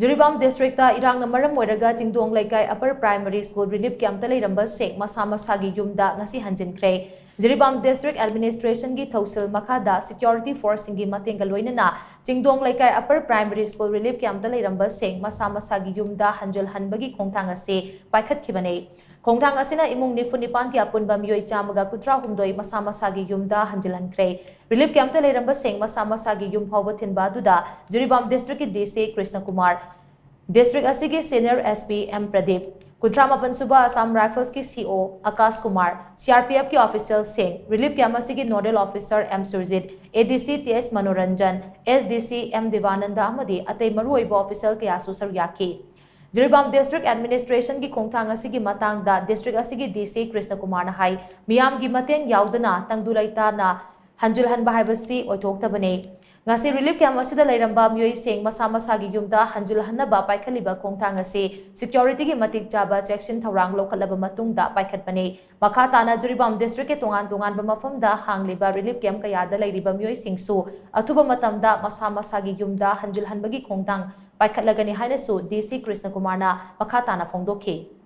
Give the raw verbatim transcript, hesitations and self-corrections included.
Jiribam district ꯏꯔꯥꯡꯅ ꯃꯔꯝ ꯑꯣꯏꯔꯒ ꯆꯤꯡꯗꯣꯡ ꯂꯩꯀꯥꯏ ꯑꯄꯔ ꯄ꯭ꯔꯥꯏꯃꯔꯤ ꯁ꯭ꯀꯨꯜ ꯔꯤꯂꯤꯐ ꯀꯦꯝꯞꯇ ꯂꯩꯔꯝꯕꯁꯤꯡ ꯃꯁꯥ ꯃꯁꯥꯒꯤ ꯌꯨꯝꯗ ꯉꯁꯤ ꯍꯟꯖꯤꯟꯈ꯭ꯔꯦ꯫ ꯖꯤꯔꯤꯕꯥꯝ ꯗꯤꯁꯇ꯭ꯔꯤꯛ ꯑꯦꯗꯃꯤꯅꯤꯁꯇ꯭ꯔꯦꯁꯟꯒꯤ ꯊꯧꯁꯤꯜ ꯃꯈꯥꯗ ꯁꯤꯀ꯭ꯌꯣꯔꯤꯇꯤ ꯐꯣꯔꯁꯁꯤꯡꯒꯤ ꯃꯇꯦꯡꯒ ꯂꯣꯏꯅꯅ ꯆꯤꯡꯗꯣꯡ ꯂꯩꯀꯥꯏ ꯑꯄꯔ ꯄ꯭ꯔꯥꯏꯃꯔꯤ ꯁ꯭ꯀꯨꯜ ꯔꯤꯂꯤꯐ ꯀꯦꯝꯞꯇ ꯂꯩꯔꯝꯕꯁꯤꯡ ꯃꯁꯥ ꯃꯁꯥꯒꯤ ꯌꯨꯝꯗ ꯍꯟꯖꯤꯜꯍꯟꯕꯒꯤ ꯈꯣꯡꯊꯥꯡ ꯑꯁꯤ ꯄꯥꯏꯈꯠꯈꯤꯕꯅꯤ꯫ ꯈꯣꯡꯊꯥꯡ ꯑꯁꯤꯅ ꯏꯃꯨꯡ ꯅꯤꯐꯨ ꯅꯤꯄꯥꯟꯒꯤ ꯑꯄꯨꯟꯕ ꯃꯤꯑꯣꯏ ꯆꯥꯝꯃꯒ ꯀꯨꯟꯊ꯭ꯔꯥ ꯍꯨꯝꯗꯣꯏ ꯃꯁꯥ ꯃꯁꯥꯒꯤ ꯌꯨꯝꯗ ꯍꯟꯖꯤꯜꯍꯟꯈ꯭ꯔꯦ꯫ ꯔꯤꯂꯤꯐ ꯀꯦꯝꯞꯇ ꯂꯩꯔꯝꯕꯁꯤꯡ ꯃꯁꯥ ꯃꯁꯥꯒꯤ ꯌꯨꯝ ꯐꯥꯎꯕ ꯊꯤꯟꯕ ꯑꯗꯨꯗ ꯖꯤꯔꯤꯕꯥꯝ ꯗꯤꯁꯇ꯭ꯔꯤꯛꯀꯤ ꯗꯤ ꯁꯤ ꯀ꯭ꯔꯤꯁꯅꯀꯨꯃꯥꯔ, ꯗꯤꯁꯇ꯭ꯔꯤꯛ ꯑꯁꯤꯒꯤ senior S P M Pradeep, ꯀꯨꯟꯊ꯭ꯔꯥ ꯃꯥꯄꯟ ꯁꯨꯕ ꯑꯁꯥꯝ ꯔꯥꯏꯐꯜꯁꯀꯤ ꯁꯤ ꯑꯣ Akash Kumar, C R P ꯑꯦꯐꯀꯤ ꯑꯣꯐꯤꯁꯤꯌꯦꯜꯁꯤꯡ, ꯔꯤꯂꯤꯐ ꯀꯦꯝꯞ ꯑꯁꯤꯒꯤ nodal officer M Surjit, A D C T S Manoranjan, S D ꯁꯤ ꯑꯦꯝ ꯗꯤꯕꯥꯅꯟꯗ ꯑꯃꯗꯤ ꯑꯇꯩ ꯃꯔꯨꯑꯣꯏꯕ ꯑꯣꯐꯤꯁꯤꯌꯦꯜ ꯀꯌꯥꯁꯨ ꯁꯔꯨꯛ ꯌꯥꯈꯤ꯫ ꯖꯤꯔꯤꯕꯥꯝ ꯗꯤꯁꯇ꯭ꯔꯤꯛ ꯑꯦꯗꯃꯤꯅꯤꯁꯇ꯭ꯔꯦꯁꯟꯒꯤ ꯈꯣꯡꯊꯥꯡ ꯑꯁꯤꯒꯤ ꯃꯇꯥꯡꯗ ꯗꯤꯁꯇ꯭ꯔꯤꯛ ꯑꯁꯤꯒꯤ ꯗꯤ ꯁꯤ ꯀ꯭ꯔꯤꯁꯅꯀꯨꯃꯥꯔꯅ ꯍꯥꯏ, ꯃꯤꯌꯥꯝꯒꯤ ꯃꯇꯦꯡ ꯌꯥꯎꯗꯅ ꯇꯪꯗꯨ ꯂꯩꯇꯥꯅ ꯍꯟꯖꯤꯜꯍꯟꯕ ꯍꯥꯏꯕꯁꯤ ꯑꯣꯏꯊꯣꯛꯇꯕꯅꯤ꯫ ꯉꯁꯤ ꯔꯤꯂꯤꯐ ꯀꯦꯝꯞ ꯑꯁꯤꯗ ꯂꯩꯔꯝꯕ ꯃꯤꯑꯣꯏꯁꯤꯡ ꯃꯁꯥ ꯃꯁꯥꯒꯤ ꯌꯨꯝꯗ ꯍꯟꯖꯤꯜꯍꯟꯅꯕ ꯄꯥꯏꯈꯠꯂꯤꯕ ꯈꯣꯡꯊꯥꯡ ꯑꯁꯤ ꯁꯤꯀ꯭ꯌꯣꯔꯤꯇꯤꯒꯤ ꯃꯇꯤꯛ ꯆꯥꯕ ꯆꯦꯛꯁꯤꯟ ꯊꯧꯔꯥꯡ ꯂꯧꯈꯠꯂꯕ ꯃꯇꯨꯡꯗ ꯄꯥꯏꯈꯠꯄꯅꯤ꯫ ꯃꯈꯥ ꯇꯥꯅ ꯖꯤꯔꯤꯕꯥꯝ ꯗꯤꯁꯇ꯭ꯔꯤꯛꯀꯤ ꯇꯣꯉꯥꯟ ꯇꯣꯉꯥꯟꯕ ꯃꯐꯝꯗ ꯍꯥꯡꯂꯤꯕ ꯔꯤꯂꯤꯐ ꯀꯦꯝꯞ ꯀꯌꯥꯗ ꯂꯩꯔꯤꯕ ꯃꯤꯑꯣꯏꯁꯤꯡꯁꯨ ꯑꯊꯨꯕ ꯃꯇꯝꯗ ꯃꯁꯥ ꯃꯁꯥꯒꯤ ꯌꯨꯝꯗ ꯍꯟꯖꯤꯜꯍꯟꯕꯒꯤ ꯈꯣꯡꯊꯥꯡ ꯄꯥꯏꯈꯠꯂꯒꯅꯤ ꯍꯥꯏꯅꯁꯨ ꯗꯤ ꯁꯤ ꯀ꯭ꯔꯤꯁꯅꯀꯨꯃꯥꯔꯅ ꯃꯈꯥ ꯇꯥꯅ ꯐꯣꯡꯗꯣꯛꯈꯤ꯫